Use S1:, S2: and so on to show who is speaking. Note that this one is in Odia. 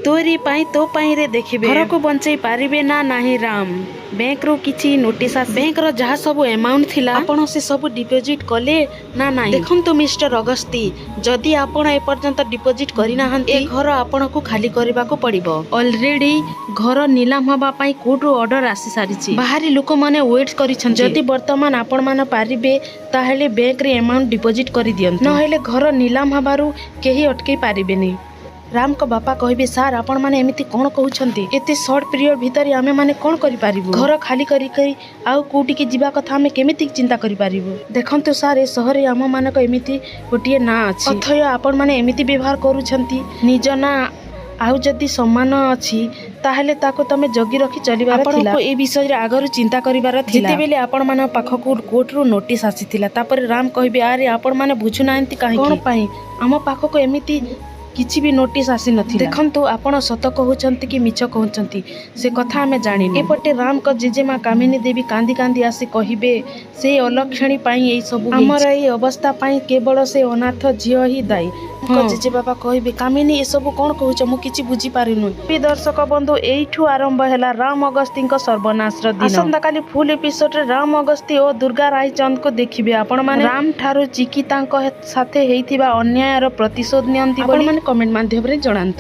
S1: ତୋରି ପାଇଁ ତୋ ପାଇଁରେ ଦେଖିବେ। ଘରକୁ ବଞ୍ଚେଇ ପାରିବେ ନା ନାହିଁ ରାମ? ବ୍ୟାଙ୍କରୁ କିଛି ନୋଟିସ୍ ଆସେ। ବ୍ୟାଙ୍କର ଯାହା ସବୁ ଆମାଉଣ୍ଟ ଥିଲା, ଆପଣ ସେ ସବୁ ଡିପୋଜିଟ୍ କଲେ ନା ନାହିଁ? ଦେଖନ୍ତୁ ମିଷ୍ଟର ଅଗସ୍ତି, ଯଦି ଆପଣ ଏପର୍ଯ୍ୟନ୍ତ ଡିପୋଜିଟ୍ କରିନାହାନ୍ତି, ଏ ଘର ଆପଣଙ୍କୁ ଖାଲି କରିବାକୁ ପଡ଼ିବ। ଅଲରେଡି ଘର ନିଲାମ ହେବା ପାଇଁ କୋର୍ଟରୁ ଅର୍ଡର ଆସି ସାରିଛି। ବାହାରି ଲୋକମାନେ ୱେଟ୍ କରିଛନ୍ତି। ଯଦି ବର୍ତ୍ତମାନ ଆପଣମାନେ ପାରିବେ, ତାହେଲେ ବ୍ୟାଙ୍କରେ ଆମାଉଣ୍ଟ ଡିପୋଜିଟ୍ କରିଦିଅନ୍ତୁ, ନହେଲେ ଘର ନିଲାମ ହେବାରୁ କେହି ଅଟକେଇ ପାରିବେନି। ରାମଙ୍କ ବାପା କହିବେ, "ସାର୍, ଆପଣମାନେ ଏମିତି କ'ଣ କହୁଛନ୍ତି? ଏତେ ସର୍ଟ ପିରିୟଡ଼ ଭିତରେ ଆମେମାନେ କ'ଣ କରିପାରିବୁ? ଘର ଖାଲି କରି କରି ଆଉ କୋଉଠିକି ଯିବା କଥା ଆମେ କେମିତି ଚିନ୍ତା କରିପାରିବୁ? ଦେଖନ୍ତୁ ସାର୍, ଏ ସହରରେ ଆମମାନଙ୍କ ଏମିତି ଗୋଟିଏ ନାଁ ଅଛି, ଅଥୟ ଆପଣମାନେ ଏମିତି ବ୍ୟବହାର କରୁଛନ୍ତି। ନିଜ ନାଁ ଆଉ ଯଦି ସମ୍ମାନ ଅଛି, ତାହେଲେ ତାକୁ ତମେ ଜଗି ରଖି ଚଲିବାର ଥିଲା। ଆପଣଙ୍କୁ ଏ ବିଷୟରେ ଆଗରୁ ଚିନ୍ତା କରିବାର ଥିଲା, ଯେତେବେଳେ ଆପଣମାନଙ୍କ ପାଖକୁ କୋର୍ଟରୁ ନୋଟିସ୍ ଆସିଥିଲା।" ତାପରେ ରାମ କହିବେ, "ଆରେ, ଆପଣମାନେ ବୁଝୁନାହାନ୍ତି କାହିଁକି? କ'ଣ ପାଇଁ ଆମ ପାଖକୁ ଏମିତି କିଛି ବି ନୋଟିସ୍ ଆସିନଥିଲା? ଦେଖନ୍ତୁ, ଆପଣ ସତ କହୁଛନ୍ତି କି ମିଛ କହୁଛନ୍ତି, ସେ କଥା ଆମେ ଜାଣିନୁ।" ଏପଟେ ରାମଙ୍କ ଜେଜେମା କାମିନୀ ଦେବୀ କାନ୍ଦି କାନ୍ଦି ଆସି କହିବେ, "ସେଇ ଅଲକ୍ଷଣୀ ପାଇଁ ଏଇ ସବୁ। ଆମର ଏଇ ଅବସ୍ଥା ପାଇଁ କେବଳ ସେ ଅନାଥ ଝିଅ ହିଁ ଦାୟୀ।" ଜେଜେ ବାପା କହିବେ, "କାମିନୀ, ଏସବୁ କ'ଣ କହୁଛ? ମୁଁ କିଛି ବୁଝିପାରୁନି।" ଦର୍ଶକ ବନ୍ଧୁ, ଏଇଠୁ ଆରମ୍ଭ ହେଲା ରାମ ଅଗସ୍ତିଙ୍କ ସର୍ବନାଶର ଦିନ। ଆସନ୍ତାକାଲି ଫୁଲ୍ ଏପିସୋଡରେ ରାମ ଅଗସ୍ତି ଓ ଦୁର୍ଗା ରାୟଚନ୍ଦକୁ ଦେଖିବେ। ଆପଣମାନେ ରାମ ଠାରୁ ଚିକିତାଙ୍କ ସାଥେ ହେଇଥିବା ଅନ୍ୟାୟର ପ୍ରତିଶୋଧ ନିଅନ୍ତି, ଆପଣମାନେ କମେଣ୍ଟ ମାଧ୍ୟମରେ ଜଣାନ୍ତୁ।